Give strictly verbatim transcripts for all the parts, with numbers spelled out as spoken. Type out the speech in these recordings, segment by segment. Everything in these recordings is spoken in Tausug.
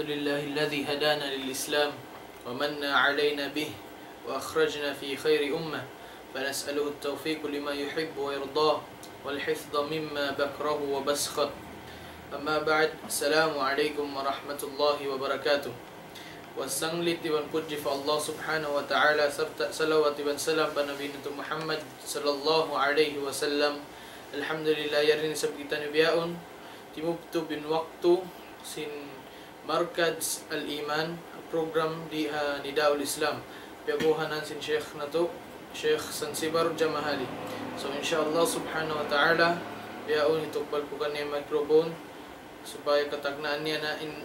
لله الذي هدانا للإسلام ومن علينا به وأخرجنا في خير أمة، فنسأله التوفيق لما يحب ويرضاه والحفظ مما بكره وبسخط. أما بعد، السلام عليكم ورحمة الله وبركاته. Wasanglit iban pudji pa Allah Subhanahu wa Ta'ala, sarta' salawat iban salam pa Nabi natu' Muhammad sallallahu alayhi wasallam. Alhamdulillah, yari na isab kitaniyu bihaun timubtub in waktu sin Markaz Al-Iman, program di ha Nidaul Islam. Piyabuhanan sin Sheikh natu', Sheikh Sansibar Jamahali. So, insha Allah Subhanahu wa Ta'ala, bihaun hitukbal ku kaniya microphone, supaya katagnaan niya na in,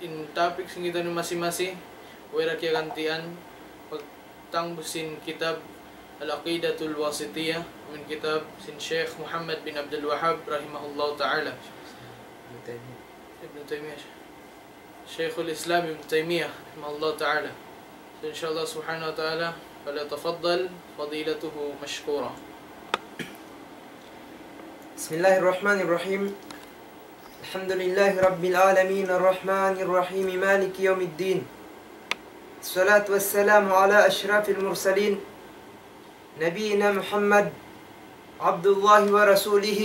in topic sin kitaniyu masi-masi, way da kiyagantian, pagtangbu sin kitab Al-Aqidatul Wasitiyah, amu in kitab sin Sheikh Muhammad bin Abdul Wahhab rahimahullah ta'ala. Ibn Taymiyyah. Shaykhul Islam Ibn Taymiyyah rahimahullah ta'ala. So, insha Allah Subhanahu wa Ta'ala, فليتفضل فضيلته مشكورا. بسم الله الرحمن الرحيم. الحمد لله رب العالمين الرحمن الرحيم مالك يوم الدين. الصلاة والسلام على أشرف المرسلين نبينا محمد عبد الله ورسوله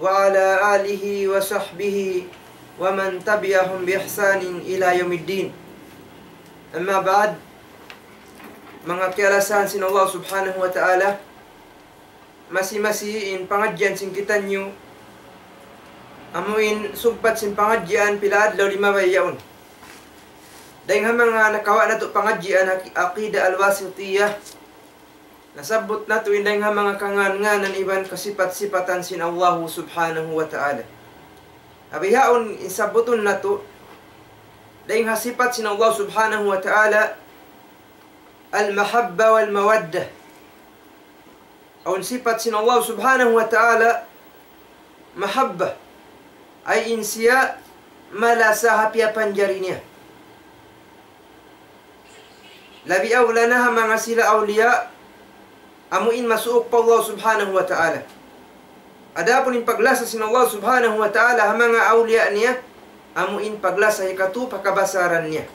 وعلى آله وصحبه ومن تبعهم بإحسان إلى يوم الدين. أما بعد, manga kiyalasahan sin Allah Subhanahu wa Ta'ala, masi-masi in pangadjian sin kitaniyu, amu in sugpat sin pangadjian pila adlaw limabay yaun. Dayng ha manga nakawa' natu' pangadjian aqi-, Aqidah Al-Wasitiyah, nasabbut natu' in dayng ha manga kangan-nganan iban kasipat-sipatan sin Allah Subhanahu wa Ta'ala. Bihaun in sabbutun natu', dayng ha sipat sin Allah Subhanahu wa Ta'ala, al-mahabba wal-mawadda. Awn sipat sin Allah Subhanahu wa Ta'ala mahabba, ay in siya malasa ha piyapanjari niya. Labi awla na ha manga sila awliya, amu in masuuk pa Allah Subhanahu wa Ta'ala. Adapun in paglasa sin Allah Subhanahu wa Ta'ala ha manga awliya niya, amu in paglasa hikatu pa kabasaran niya.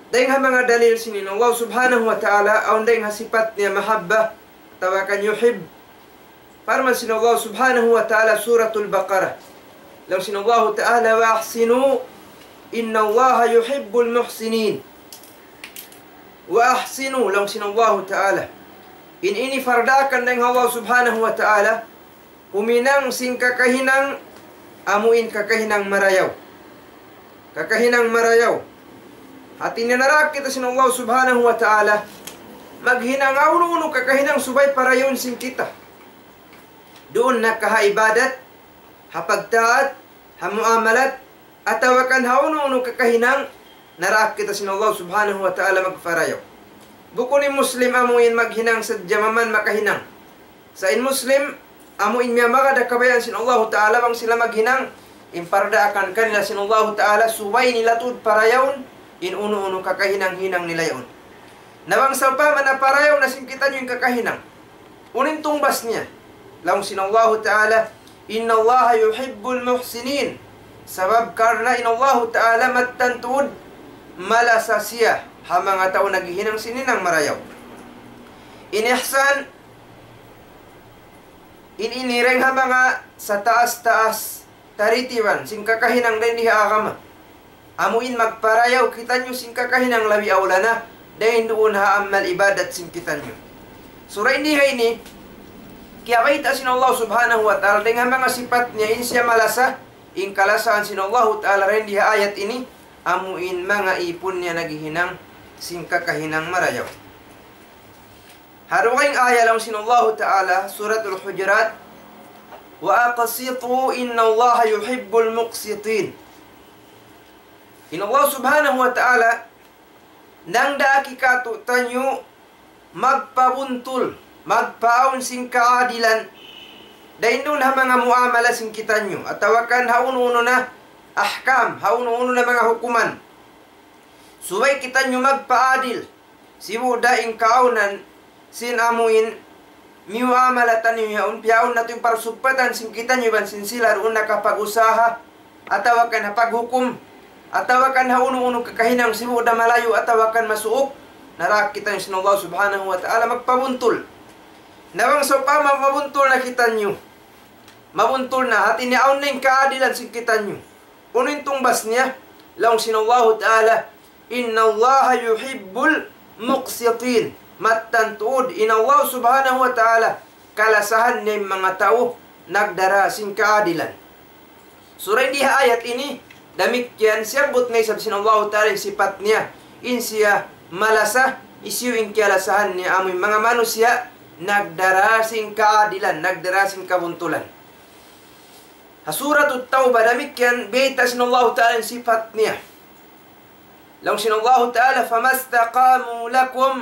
Dayng ha manga dalil sin in Allah Subhanahu wa Ta'ala, awn dayng ha sipat niya mahabba, atawa kan yuhib. Parman sin Allah Subhanahu wa Ta'ala, Suratul Baqarah. Laung sin Allah Ta'ala, وأحسنوا إن الله يحب المحسنين. وأحسنوا, laung sin Allah Ta'ala. In ini pardaakan dayng ha Allah Subhanahu wa Ta'ala, huminang sin kakahinang, amu in kakahinang marayaw. Kakahinang marayaw. Hati niya naraak kita sin Allah Subhanahu wa Ta'ala, maghinang unu-unu kakahinang subay parayawun sin kita. Duun na ka ha ibadat, ha pagtaat, ha muamalat, atawa kan ha unu-unu kakahinang, naraak kita sin Allah Subhanahu wa Ta'ala magparayaw. Bukun in Muslim amu in maghinang sadja maman makahinang. Sa' in Muslim, amu in miyamagad ha kabayaan sin Allahu Ta'ala bang sila maghinang, in pardaakan kanila sin Allahu Ta'ala, subay nila tuud parayawun, in unu-unu kakahinang-hinang nila yaun. Na bang sawpama na parayaw na sin kitaniyu in kakahinang. Unu in tungbas niya? Laung sin Allahu Ta'ala, إن الله يحب المحسنين. Sabab karna' in Allahu Ta'ala mattan tuud malasa siya ha manga tau naghihinang sin hinang marayaw. In ihsan, in ini dayng ha manga sataas-taas taritiban sin kakahinang dayn di ha agama. Amu in magparayaw kitaniyu sin kakahinang labi awla na dayn duun ha amal ibadat sin kitaniyu. Sura ini ha ini, kiyabayta' sin Allah Subhanahu wa Ta'ala dayn ha manga sipat niya in siya malasa, in kalasahan sin Allahu Ta'ala dayn di ha ayat ini, amu in manga ipun niya naghihinang sin kakahinang marayaw. Ha dugaing ayat laung sin Allahu Ta'ala, Suratul Hujurat, وأقسطوا إن الله يحب المقسطين. In Allah Subhanahu wa Ta'ala, nangdaak kātu'niyu magpabuntul, magpaawn sin kaadilan, dayn duun ha manga muamala sin kitaniyu, atawa kan ha unu-unu na ahkam, ha unu-unu na manga hukuman. Subay kitaniyu magpaadil, sibu' da in kaawnan sin amu in miyuamala taniyu yaun, piyaun natu' in parsugpatan sin kitaniyu iban sin sila duun nakapag-usaha, atawa kan ha paghukum, atawa kan ha unu-unu kakahinang sibu' da malayu', atawa kan masuuk, naraak kitaniyu sin Allah Subhanahu wa Ta'ala magpabuntul. Na bang sawpama mabuntul na kitaniyu, mabuntul na, hati niya awn na in kaadilan sin kitaniyu. Unu in tungbas niya? Laung sin Allahu Ta'ala, إِنَّ اللَّهَ يُحِبُّ الْمُقْسِطِينَ. Mattan tuud, in Allah Subhanahu wa Ta'ala, kalasahan niya in manga tau nagdara sin kaadilan. Sura ini ha ayat ini, damikkiyan siyabbut na isab sin Allahu Ta'ala in sipat niya, in siya malasa, hisiyu in kiyalasahan niya, amu in manga manusiya' nagdara sin kaadilan, nagdara sin kabuntulan. Ha Suratut Tawbah, damikkiyan biyayta' sin Allahu Ta'ala in sipat niya. Laung sin Allahu Ta'ala, فَمَا اسْتَقَامُوا لَكُمْ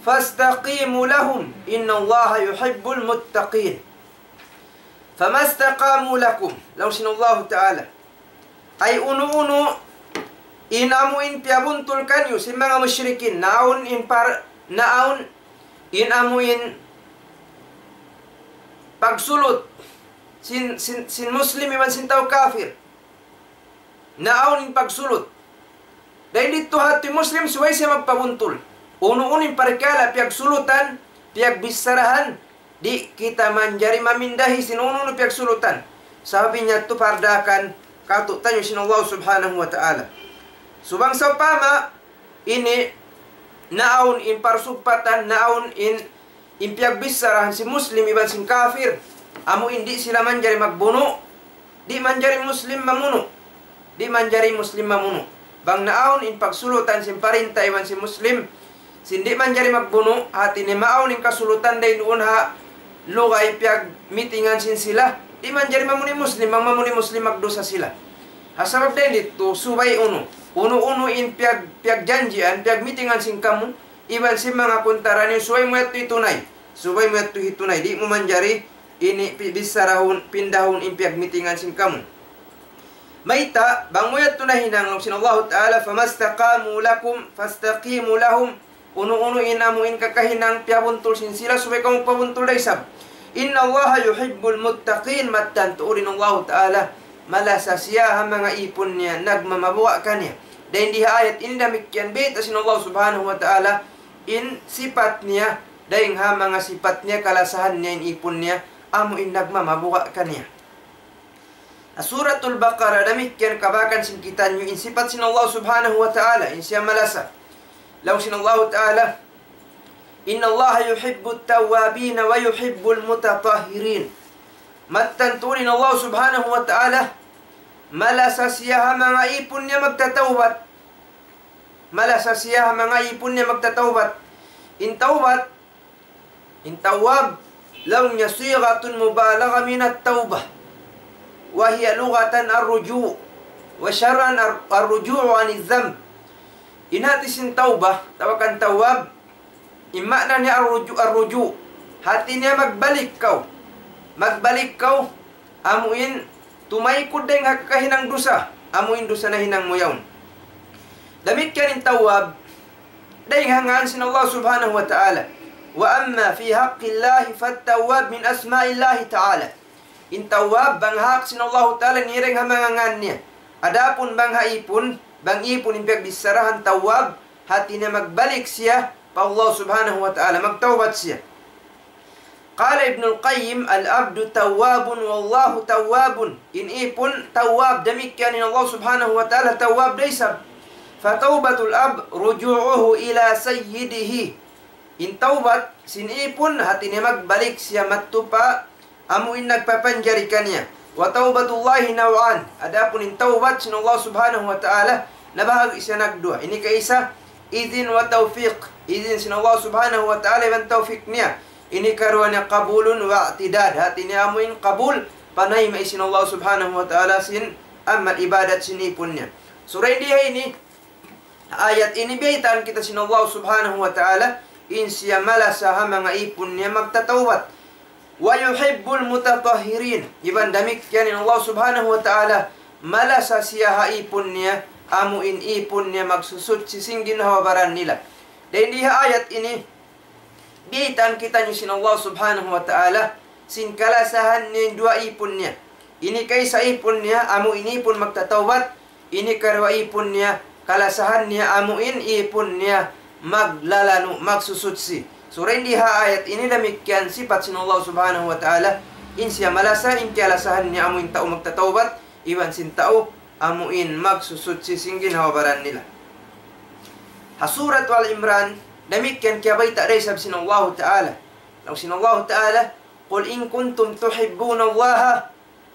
فَاسْتَقِيمُوا لَهُمْ إِنَّ اللَّهَ يُحِبُّ الْمُتَّقِينَ. فَمَا اسْتَقَامُوا لَكُمْ. Laung sin Allahu Ta'ala, ay unu-unu in amu in piyabuntul kaniyu sin manga mushrikin, naawn in par-, naawn in amu in pagsulut sin, sin, sin Muslim iban sin tau kafir. Naawn in pagsulut. Dayn didtu ha yadtu in Muslim, subay siya magpabuntul. Unu-unu in parkala' piyagsulutan, piyagbicharahan, di' kita manjari mamindahi sin unu-unu piyagsulutan. Sabab in yadtu pardaakan kātu'niyu sin Allah Subhanahu wa Ta'ala. Subay sawpama ini naawn in parsugpatan, naawn in, in piyagbicharahan sin Muslim iban sin kafir, amu in di' sila manjari magbunu', di' manjari Muslim mamunu'. Di' manjari Muslim mamunu'. Bang naawn in pagsulutan sin parinta iban sin Muslim, sin di' manjari magbunu', hati niya maawn in kasulutan dayn duun ha lugay piyagmitingan sin sila, di' manjari mamunu' in Muslim, bang mamunu' in Muslim magdusa sila. Ha sabab dayn didtu, subay unu, unu-unu in piyag-, piyagjanjian, piyagmitingan sin kamu, iban sin manga kuntara niyu, subay mu yadtu hitunay. Subay mu yadtu hitunay. Di' mu manjari ini pi-, bicharaun, pindaun in piyagmitingan sin kamu. Mayta', bang mu yadtu nahinang, laung sin Allahu Ta'ala, فَمَا اسْتَقَامُوا لَكُمْ فَاسْتَقِيمُوا لَهُمْ. Unu-unu in amu in kakahinang piyabuntul sin sila, subay kamu pabuntul da isab. إِنَّ اللَّهَ يُحِبُّ الْمُتَّقِينَ. Mattan tuud in Allahu Ta'ala, malasa siya ha manga ipun niya, nagmamabuga' kaniya. Dayn di ha ayat ini damikkiyan biyayta' sin Allah Subhanahu wa Ta'ala, in sipat niya, dayn ha manga sipat niya, kalasahan niya in ipun niya, amu in nagmamabuga' kaniya. Ha Suratul Baqarah, damikkiyan kabakan sin kitaniyu in sipat sin Allah Subhanahu wa Ta'ala, in siya malasa. Laung sin Allahu Ta'ala, إِنَّ اللَّهَ يُحِبُّ التَّوَّابِينَ وَيُحِبُّ الْمُتَطَهِّرِينَ. Mattan tuud in Allah Subhanahu wa Ta'ala, malasa siya ha manga ipun niya magtatawbat. Malasa siya ha manga ipun niya magtatawbat. In tawbat, in tawwab, laung niya صيغة مبالغة من التوبة، وهي لغة الرجوع، وشرعا الر-، الرجوع عن الذنب. In hati sin tawbah, atawa kan tawwab, in maana niya الرجوع، الرجوع. Hati niya magbalik kaw. Magbalik kaw, amu in tumaykud dayn ha kakahinang dusa, amu in dusa nahinang mu yaun. Damikkiyan in tawwab, dayn ha ngan sin Allah Subhanahu wa Ta'ala. وَأَمَّا فِي حَقِّ اللَّهِ فَالتَّوَّابُ مِنْ أَسْمَاءِ اللَّهِ تَعَالَى. In tawwab, bang ha hak sin Allahu Ta'ala, niya dayn ha manga ngan niya. Adapun bang ha ipun, bang ipun in piyagbicharahan tawwab, hati niya magbalik siya pa Allah Subhanahu wa Ta'ala, magtawbat siya. قال ابن القيم: العبد تواب والله تواب. In ipun tawwab, damikkiyan in Allah Subhanahu wa Ta'ala tawwab da isab. فتوبة العبد رجوعه إلى سيده. In tawbat sin ipun, hati niya magbalik siya madtu pa amu in nagpapanjari kaniya. وتوبة الله نوعان. Adapun in tawbat sin Allah Subhanahu wa Ta'ala, nabahagi' siya nagduwa. Ini kaisa, idin wa tawfiq. Idin sin Allah Subhanahu wa Ta'ala iban tawfik niya. Ini karuwa niya قبول واعتداد. Hati niya amu in qabul, panayma' sin Allah Subhanahu wa Ta'ala sin amal ibadat sin ipun niya. Sura ini, ha ini, ayat ini biyaytaan kita sin Allah Subhanahu wa Ta'ala, in siya malasa ha manga ipun niya magtatawbat. ويحب المتطهرين. Iban damikkiyan in Allah Subhanahu wa Ta'ala, malasa siya ha ipun niya, amu in ipun niya magsusuchi sin ginhawa-baran nila. Dayn di ha ayat ini, biyaytaan kitaniyu sin Allah Subhanahu wa Ta'ala, sin kalasahan niya in duwa ipun niya. Ini kaisa ipun niya, amu in ipun magtatawbat. Ini karuwa ipun niya, kalasahan niya, amu in ipun niya maglalanu', magsusuchi. So, dayn di ha ayat ini damikkiyan sipat sin Allah Subhanahu wa Ta'ala, in siya malasa, in kiyalasahan niya amu in tau magtatawbat, iban sin tau amu in magsusuchi sin ginhawa-baran nila. Ha Surat Al Imran, damikkiyan kiyabayta' da isab sin Allah Ta'ala. Laung sin Allah Ta'ala, قل إن كنتم تحبون الله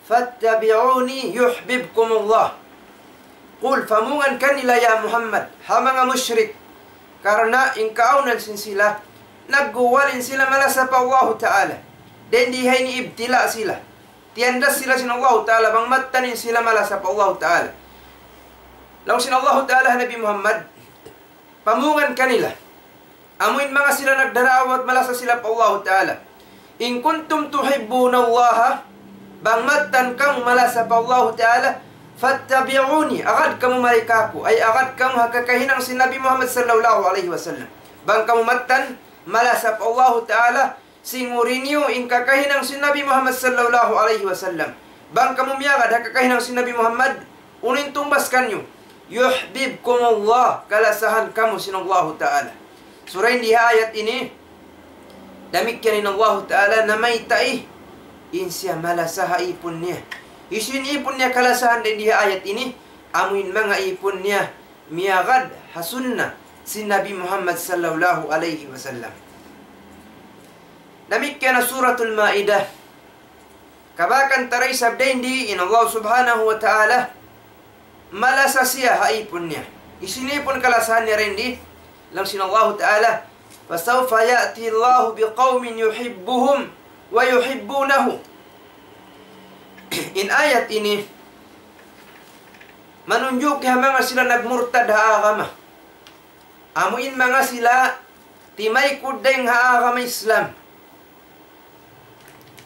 فاتبعوني يحببكم الله. قل, pamungan kanila ya Muhammad, ha manga mushrik, karna' in kaawnan sin sila, nagguwal in sila malasa pa Allahu Ta'ala. Dayn di ha ini ibtila' sila. Tiyandas sila sin Allahu Ta'ala, bang mattan in sila malasa pa Allahu Ta'ala. Laung sin Allahu Ta'ala ha Nabi Muhammad, pamungan kanila. Amu in manga sila nagdaraawat malasa sila pa Allahu Ta'ala. إن كنتم تحبون الله, bang mattan kamu malasa pa Allahu Ta'ala, فاتبعوني, agad kamu mari kāku', ay agad kamu ha kakahinang sin Nabi Muhammad sallallahu alayhi wasallam. Bang kamu mattan malasa pa Allahu Ta'ala, singuri niyu in kakahinang sin Nabi Muhammad sallallahu alayhi wasallam. Bang kamu miyagad ha kakahinang sin Nabi Muhammad, unu in tungbas kaniyu? يحببكم الله, kalasahan kamu sin Allahu Ta'ala. So, dayn di ha ayat ini, damikkiyan in Allahu Ta'ala namayta' in siya malasa ha ipun niya. Hisiyu in ipun niya kalasahan dayn di ha ayat ini, amu in manga ipun niya miyagad ha sunna sin Nabi Muhammad sallallahu alayhi wasallam. Damikkiyan ha Suratul Ma'idah. Kabakan ta da isab dayn di in Allah Subhanahu wa Ta'ala malasa siya ha ipun niya. Hisiyu in ipun kalasahan niya dayn di? Laung sin Allah Ta'ala, فسوف يأتي الله بقوم يحبهم ويحبونه. In ayat ini manunjuki ha manga sila nagmurtad ha agama. Amu in manga sila timaykud dayn ha agama Islam.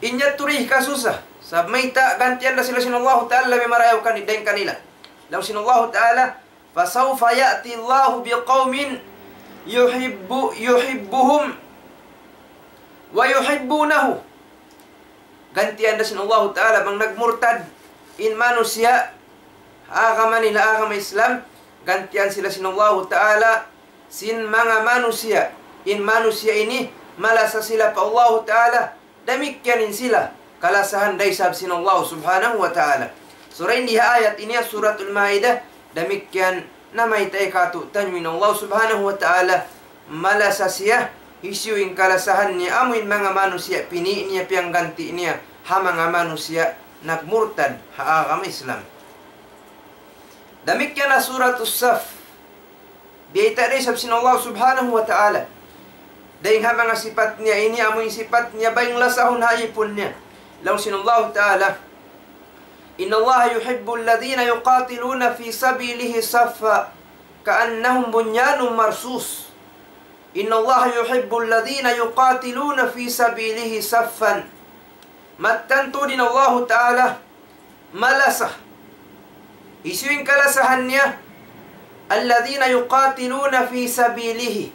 In yadtu da hikasusa. Sabab mayta', gantian da sila sin Allahu Ta'ala labi marayaw kan-, dayn kanila. Laung sin Allahu Ta'ala, فسوف يأتي الله بقوم يحب-، يحبهم ويحبونه. Gantian da sin Allahu Ta'ala bang nagmurtad in manusiya' ha agama nila, agama Islam, gantian sila sin Allahu Ta'ala sin manga manusiya'. In manusiya' ini malasa sila pa Allahu Ta'ala, damikkiyan in sila kalasahan da isab sin Allah Subhanahu wa Ta'ala. So, dayn di ha ayat ini, Suratul Ma'idah, damikkiyan namayta' kātu'niyu in Allah Subhanahu wa Ta'ala malasa siya, hisiyu in kalasahan niya, amu in manga manusiya' pini' niya, piyangganti' niya ha manga manusiya' nagmurtad ha agama Islam. Damikkiyan ha Suratus Saff, biyayta' da isab sin Allah Subhanahu wa Ta'ala dayn ha manga sipat niya ini, amu in sipat niya bayng lasahun ha ipun niya. Laung sin Allah Ta'ala, إن الله يحب الذين يقاتلون في سبيله صفا كأنهم بنيان مرصوص. إن الله يحب الذين يقاتلون في سبيله صفا. Mattan tuud in Allahu Ta'ala malasa. Hisiyu in kalasahan niya? الذين يقاتلون في سبيله.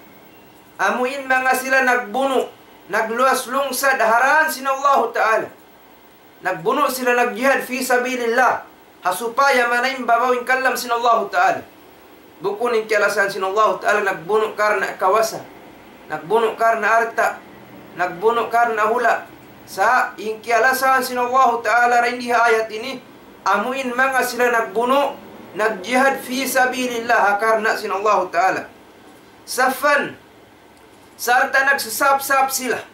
Amu in manga sila nagbunu', nagluwas lungsad ha dān sin Allahu Ta'ala. Nagbunu' sila, nagjihad fi sabilillah. Ha supaya manaim babaw in kalam sin Allahu Ta'ala. Bukun in kiyalasahan sin Allahu Ta'ala nagbunu' karna' kawasa, nagbunu' karna' alta', nagbunu' karna' hula'. Sa' in kiyalasahan sin Allahu Ta'ala dayn di ha ayat ini, amu in manga sila nagbunu', nagjihad fi sabilillah, ha karna' sin Allahu Ta'ala. Saffan, sarta' nagsasap-sap sila.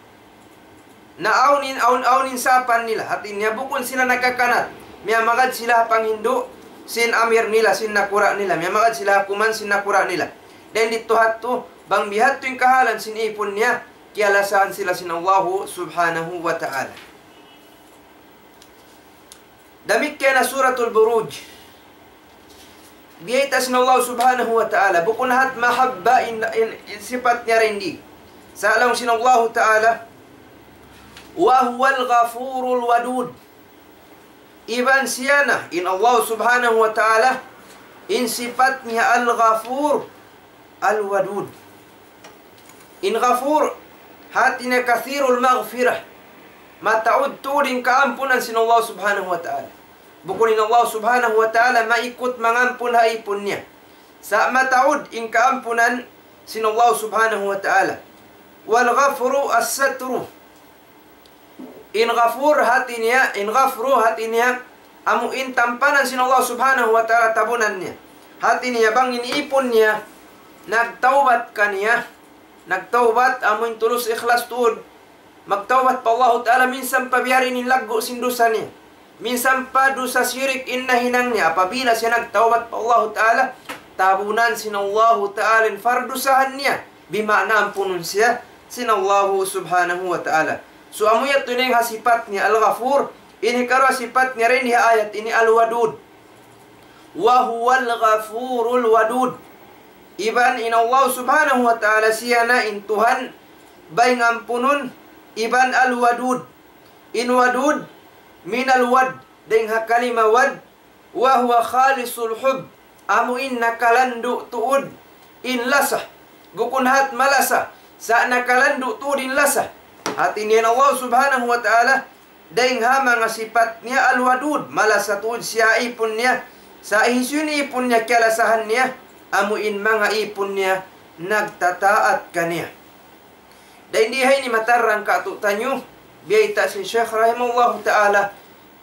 Na awn in, awn, awn in sapan nila. Hāti niya bukun sila nagkakanat. Miyamagad sila ha panghindu' sin amir nila, sin nakura' nila. Miyamagad sila ha kuman sin nakura' nila. Dayn didtu hadtu, bang bihadtu in kahalan sin ipun niya, kiyalasahan sila sin Allahu Subhanahu wa Ta'ala. Damikkiyan ha Suratul Buruj. Biyayta' sin Allah Subhanahu wa Ta'ala, bukun hat mahabba in, in, in sipat niya dayn di. Sa' laung sin Allahu Ta'ala, وهو الغفور الودود. Iban siya na, in Allah Subhanahu wa Ta'ala, in sipat niya Al-Ghafur, Al-Wadud. In Ghafur, hāti niya kathirul maghfirah. Mataud tuud in kaampunan sin Allah Subhanahu wa Ta'ala. Bukun in Allah Subhanahu wa Ta'ala maikut mangampun ha ipun niya. Sa' mataud in kaampunan sin Allah Subhanahu wa Ta'ala. والغفر الستر. In Ghafur hati niya, in Ghafru hati niya, amu in tampanan sin Allah Subhanahu wa Ta'ala tabunan niya. Hati niya bang in ipun niya nagtawbat kaniya, nagtawbat amu in tulus ikhlas tuud, magtawbat pa Allahu Ta'ala minsan pa biya' diin in laggu' sin dusa niya. Minsan pa dusa shirik in nahinang niya, apabila siya nagtawbat pa Allahu Ta'ala, tabunan sin Allahu Ta'ala in pardusahan niya. Bima'na ampunun siya sin Allahu Subhanahu wa Ta'ala. So, amu yadtu in ha sipat niya Al-Ghafur, in hikaruwa sipat niya dayn ha ayat ini Al-Wadud. وهو الغفور الودود. Iban in Allah Subhanahu wa Ta'ala siya na in Tuhan bay ngampunun, iban Al-Wadud. In Wadud, من الود, dayn ha kalima wad, وهو خالص الحب, amu in nakalandu' tuud in lasa. Bukun hat malasa, sa' nakalandu' tuud in lasa. Hati niya in Allah Subhanahu wa Ta'ala, dayn ha manga sipat niya Al-Wadud, malasa tuud siya ha ipun niya. Sa' hisiyu in ipun niya kiyalasahan niya, amu in manga ipun niya nagtataat kaniya. Dayn di ha ini matarrang kātu'niyu, biyayta' sin Shaykh rahimahullahu ta'ala,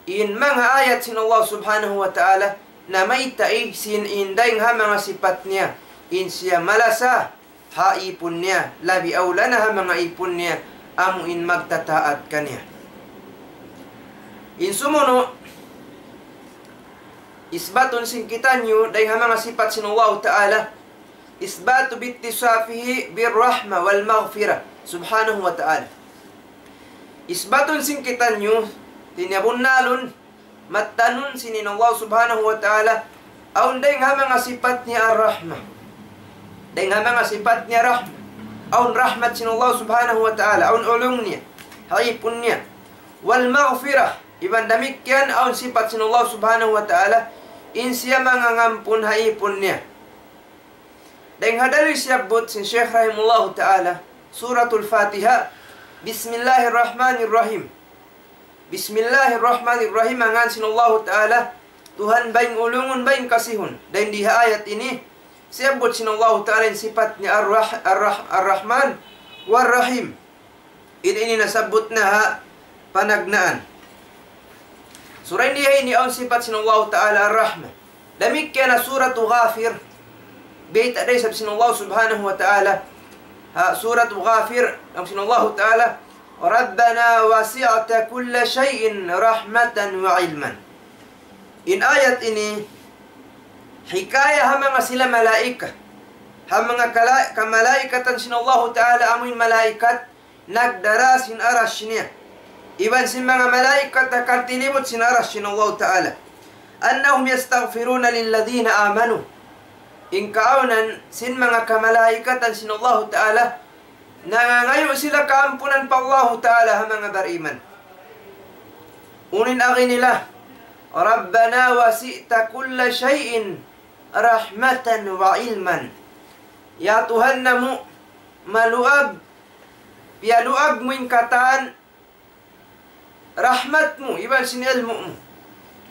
in manga ayat sin Allah Subhanahu wa Ta'ala, namayta' sin in dayn ha manga sipat niya, in siya malasa ha ipun niya, labi awla na ha manga ipun niya, amu in magtataat kaniya. In sumunu', isbatun sin kitaniyu, dayn ha manga sipat sin Allah Ta'ala, إثبات اتصافه بالرحمة والمغفرة سبحانه وتعالى. Isbatun sin kitaniyu, tiniyabunnalun, mattanun sin in Allah Subhanahu wa Ta'ala, awn dayn ha manga sipat niya ar-rahma. Dayn ha manga sipat niya rahma. Awn rahmat sin Allah Subhanahu wa Ta'ala, awn ulung niya ha ipun niya. Wal maghfirah, iban damikkiyan awn sipat sin Allah Subhanahu wa Ta'ala, in siya mangangampun ha ipun niya. Dayn ha dalil siyabbut sin Shaykh rahimahullahu ta'ala, Suratul Fatiha, Bismillahirrahmanirrahim. Bismillahirrahmanirrahim, ha ngan sin Allahu Ta'ala, Tuhan bayng ulungun, bayng kasihun. Dayn di ha ayat ini, siyabbut sin Allahu Ta'ala in sipat niya Ar-Rah-, Ar-Rah-, Ar-Rahman, War-Rahim. In ini nasabbut na ha panagnaan. Sura ini, ini awn sipat sin Allahu Ta'ala Ar-Rahman. Damikkiyan ha Suratu Ghafir. Biyayta' da isab sin Allah Subhanahu wa Ta'ala. Ha Suratu Ghafir, laung sin Allahu Ta'ala, رَبَّنَا وَسِعْتَ كُلَّ شَيْءٍ رَحْمَةً وَعِلْمًا. In ayat ini, hikaya ha manga sila malaikat. Ha manga kala-, kamalaikatan sin Allahu Ta'ala amuin malaikat, nagdara sin arash niya. Iban sin manga malaikat nakartilibut sin arash sin Allahu Ta'ala. أَنَّهُمْ يَسْتَغْفِرُونَ لِلَّذِينَ آمَنُوا. In kaawnan sin manga kamalaikatan sin Allahu Ta'ala, nangangayu' sila kaampunan pa Allahu Ta'ala ha manga bariman. Unu in agi nila, رَبَّنَا وَسِعْتَ كُلَّ شَيْءٍ رَحْمَةً وَعِلْمًا. Ya Tuhan namu', maluag, piyaluag mu in katan rahmat mu, iban sin ilmu' mu.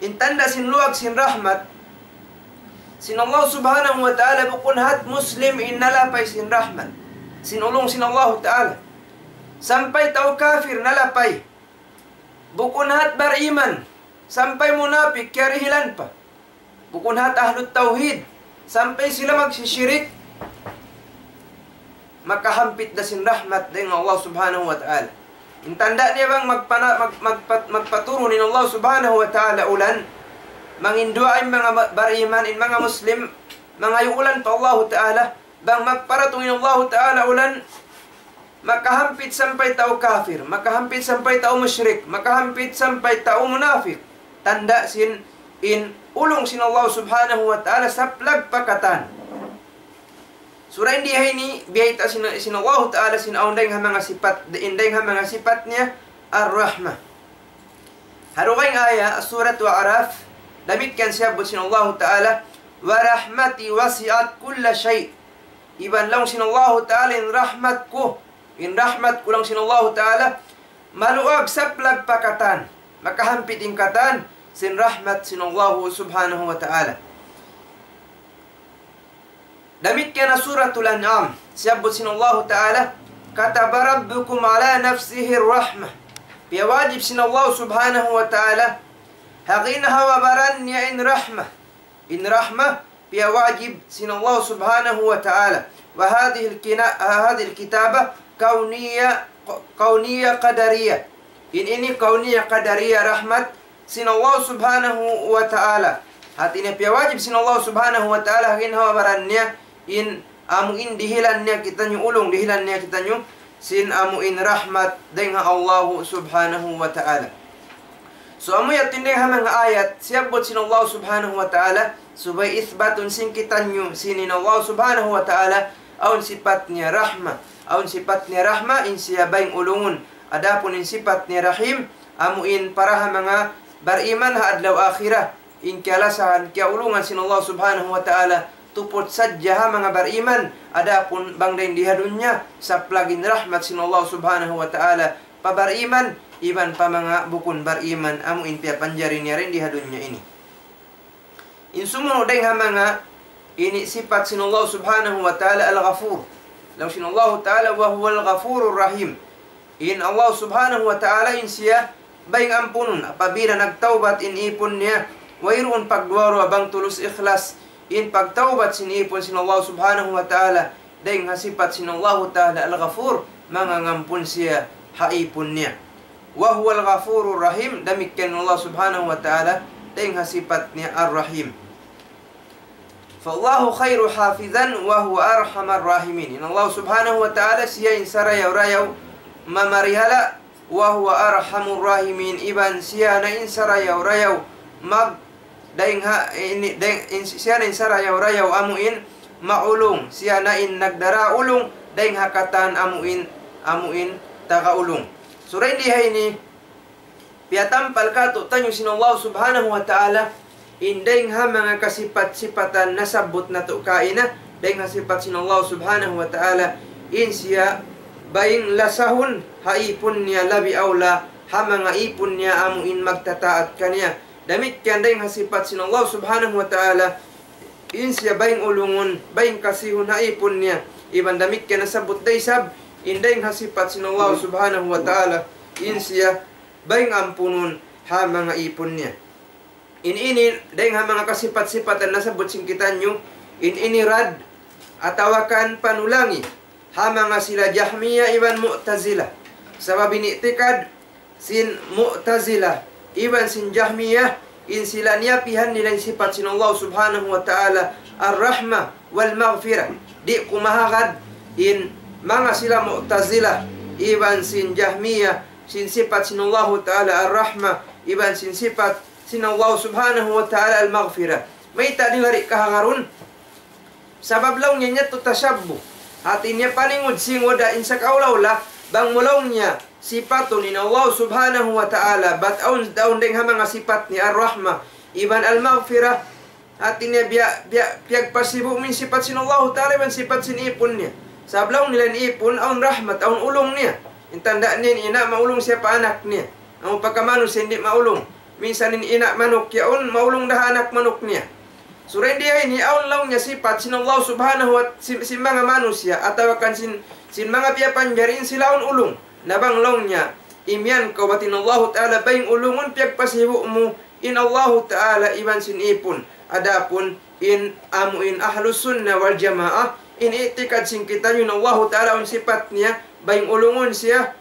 In tanda' sin luag sin rahmat sin Allah Subhanahu wa Ta'ala, bukun hat Muslim in nalapay sin rahmat, sin ulung sin Allahu Ta'ala. Sampay tau kafir nalapay. Bukun hat bariman, sampay munapik, kiyarihilan pa. Bukun hat ahlut tawhid, sampay sila magsishirik, makahampit da sin rahmat dayn ha Allah Subhanahu wa Ta'ala. In tanda' niya bang magpana-, mag-, magpat-, magpaturun in Allah Subhanahu wa Ta'ala ulan, manginduwaa in manga ma-, bariman, in manga Muslim, mangayu' ulan pa Allahu Ta'ala, bang magparatung in Allahu Ta'ala ulan, makahampit sampay tau kafir, makahampit sampay tau mushrik, makahampit sampay tau munafik. Tanda' sin in ulung sin Allah Subhanahu wa Ta'ala saplag pa katan. Sura ini, ha ini, biyayta' sin, sin Allahu Ta'ala sin awn dayn ha manga sipat, in dayn ha manga sipat niya, Ar-Rahmah. Ha dugaing ayat, Suratu A'raf, damikkiyan siyabbut sin Allahu Ta'ala, وَرَحْمَتِي وَسِعَتْ كُلَّ شَيْءٍ. Iban laung sin Allahu Ta'ala, in rahmat ku, in rahmat ku laung sin Allahu Ta'ala, maluag saplag pa katan, makahampit in katan, sin rahmat sin Allahu Subhanahu wa Ta'ala. Damikkiyan ha Suratul An'am, siyabbut sin Allahu Ta'ala, كتب ربكم على نفسه الرحمة. Piyawajib sin Allah Subhanahu wa Ta'ala ha ginhawa-baran niya in rahma. In rahma, piyawajib sin Allah Subhanahu wa Ta'ala. وهذه الكنا-، هذه الكتابة كونية، كونية قدرية. In ini kawniyya qadariyya, rahmat sin Allah Subhanahu wa Ta'ala. Hati niya piyawajib sin Allah Subhanahu wa Ta'ala ha ginhawa-baran niya in amu in dihilan niya kitaniyu ulung, dihilan niya kitaniyu sin amu in rahmat dayn ha Allah Subhanahu wa Ta'ala. So, amu yadtu in dayn ha manga ayat, siyabbut sin Allah Subhanahu wa Ta'ala, subay isbatun sin kitaniyu, sin in Allah Subhanahu wa Ta'ala, awn sipat niya rahma, awn sipat niya rahma, in siya bayng ulungun. Adapun in sipat niya rahim, amu in para ha manga bariman ha adlaw akhirat, in kiyalasahan, kiyaulungan sin Allah Subhanahu wa Ta'ala, tuput sadja ha manga bariman, adapun bang dayn di ha dunya, saplag in rahmat sin Allah Subhanahu wa Ta'ala, pa bariman, iban pa manga bukun bariman, amu in piyapanjari niya dayn di ha dunya ini. In sumunu' dayn ha manga ini sipat sin Allah Subhanahu wa Ta'ala Al-Ghafur. Laung sin Allah Ta'ala, وهو الغفور الرحيم. In Allah Subhanahu wa Ta'ala in siya bayng ampunun. Apabila nagtawbat in ipun niya, wayruun pagduwa-ruwa bang tulus ikhlas in pagtawbat sin ipun sin Allah Subhanahu wa Ta'ala, dayn ha sipat sin Allah Ta'ala Al-Ghafur, mangangampun siya ha ipun niya. وهو الغفور الرحيم, damikkiyan Allah Subhanahu wa Ta'ala, dayn ha sipat niya Ar-Rahim. فالله خير حافظا وهو أرحم الراحمين. In Allah Subhanahu wa Ta'ala, siya in sarayaw-rayaw mamarihala', وهو أرحم الراحمين, iban siya na in sarayaw-rayaw mag-, dayn ha, ini, dayn, in, siya na in sarayaw-rayaw amu in maulung, siya na in nagdara ulung, dayn ha katan amu in, amu in taga ulung. So, dayn di ha ini, piyatampal kātu'niyu sin Allah Subhanahu wa Ta'ala, in dayn ha manga kasipat-sipatan nasabbut natu' kaina, dayn ha sipat sin Allah Subhanahu wa Ta'ala, in siya bayng lasahun ha ipun niya labi awla, ha manga ipun niya amu in magtataat kaniya. Damikkiyan dayn ha sipat sin Allah Subhanahu wa Ta'ala, in siya bayng ulungun, bayng kasihun ha ipun niya. Iban damikkiyan nasabbut da isab, in dayn ha sipat sin Allah Subhanahu wa Ta'ala, in siya bayng ampunun ha manga ipun niya. In ini, dayn ha manga kasipat-sipatan nasabbut sin kitaniyu, in ini rad atawa kan panulangi ha manga sila Jahmiyyah iban Mu'tazilah. Sabab in i'tikad sin Mu'tazilah iban sin Jahmiyyah, in sila niyapihan nila in sipat sin Allah Subhanahu wa Ta'ala Ar-Rahmah wal Maghfirah. Di' kumahagad in manga sila Mu'tazilah iban sin Jahmiyyah, sin sipat sin Allahu Ta'ala Ar-Rahmah, iban sin sipat sin Allah Subhanahu wa Ta'ala Al-Maghfirah. Mayta' di' nila kahagarun? Sabab laung niya yadtu tashabbuh. Hati niya paningud-singud da in sakaula-ula, bang mu laung niya sipatun in Allah Subhanahu wa Ta'ala, bat awn, awn dayn ha manga sipat niya Ar-Rahmah, iban Al-Maghfirah, hati niya biya', biya', piyagpasibu' mu in sipat sin Allahu Ta'ala iban sipat sin ipun niya. Sabab laung nila in ipun, awn rahmat, awn ulung niya. In tanda' niya in ina', maulung siya pa anak niya. Amu pagka manusiya' di' maulung. Minsan in ina' manuk yaun, maulung da ha anak manuk niya. So, dayn di ha ini, awn laung niya sipat sin Allah Subhanahu wa, sin, sin manga manusiya', atawa kan sin, sin manga piyapanjari in sila awn ulung. Na bang laung niya, imiyan kaw bat in Allahu Ta'ala bayng ulungun, piyagpasibu' mu in Allahu Ta'ala iban sin ipun. Adapun in amu in Ahlus Sunnah wal Jamaah, in i'tikad sin kitaniyu in Allahu Ta'ala awn sipat niya, bayng ulungun siya.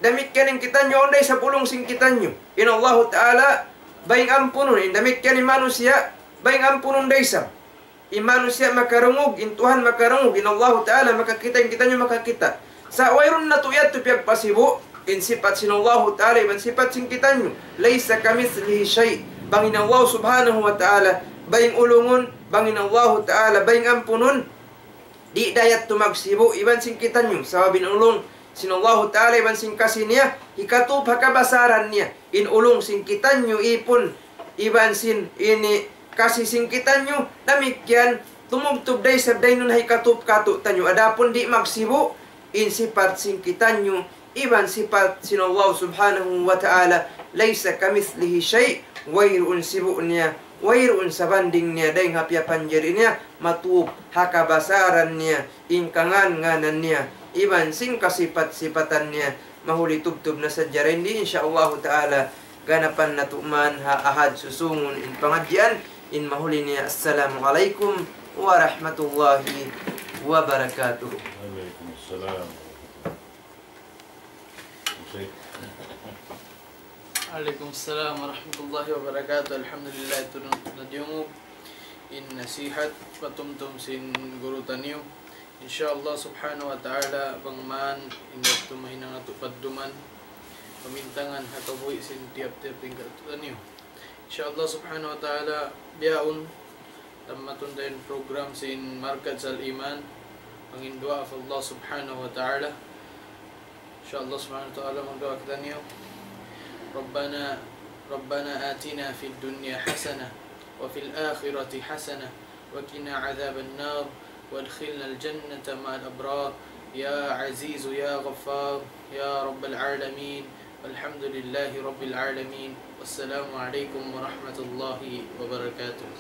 Damikkiyan in kitaniyu, awn da isab ulung sin kitaniyu. In Allahu Ta'ala bayng ampunun, in damikkiyan in manusiya', bayng ampunun da isab. In manusiya' makarungug, in Tuhan makarungug, in Allahu Ta'ala makakita', in kitaniyu makakita'. Sa' wayruun natu' yadtu piyagpasibu', in sipat sin Allahu Ta'ala, iban sipat sin kitaniyu. ليس كمثله شيء. Bang in Allah Subhanahu wa Ta'ala bayng ulungun, bang in Allahu Ta'ala bayng ampunun, di' da yadtu magsibu' iban sin kitaniyu. Sabab in ulung sin Allahu Ta'ala iban sin kasi niya, hikatup ha kabasaran niya. In ulung sin kitaniyu ipun, iban sin ini kasi sin kitaniyu, damikkiyan tumubtub da isab dayn duun ha hikatup kātu'niyu. Adapun di' magsibu' in sipat sin kitaniyu iban sipat sin Allah Subhanahu wa Ta'ala. ليس كمثله شيء wayruun sibu' niya, wayruun sabanding niya, dayng ha piyapanjari niya, matup ha kabasaran niya, in kangan-nganan niya, iban sin kasipat-sipatan niya, mahuli tubtub na sadja dayn di, insya Allahu ta'ala, ganapan natu' man ha Ahad susungun in pangadjian, in mahuli niya. Assalamu alaykum warahmatullahi wabarakatuh. Alaykum assalam. Alaykum assalam warahmatullahi wabarakatuh. Alhamdulillah, itu na diyungug in nasihat patumtum sin guru taniyu. Insya Allah subhanahu wa ta'ala, bang man in waktu mahinang natu' padduman, pamintangan ha kabuhi' sin tiyap-tiyap tingkatu taniyu. Insya Allah subhanahu wa ta'ala, bihaun, tammatun ta in program sin Markaz Al-Iman, panginduwaa pa Allah subhanahu wa ta'ala. Insya Allah subhanahu wa ta'ala, magduwaa kitaniyu. ربنا ربنا آتنا في الدنيا حسنة وفي الآخرة حسنة وقنا عذاب النار وأدخلنا الجنة مع الأبرار يا عزيز يا غفار يا رب العالمين. والحمد لله رب العالمين. والسلام عليكم ورحمة الله وبركاته.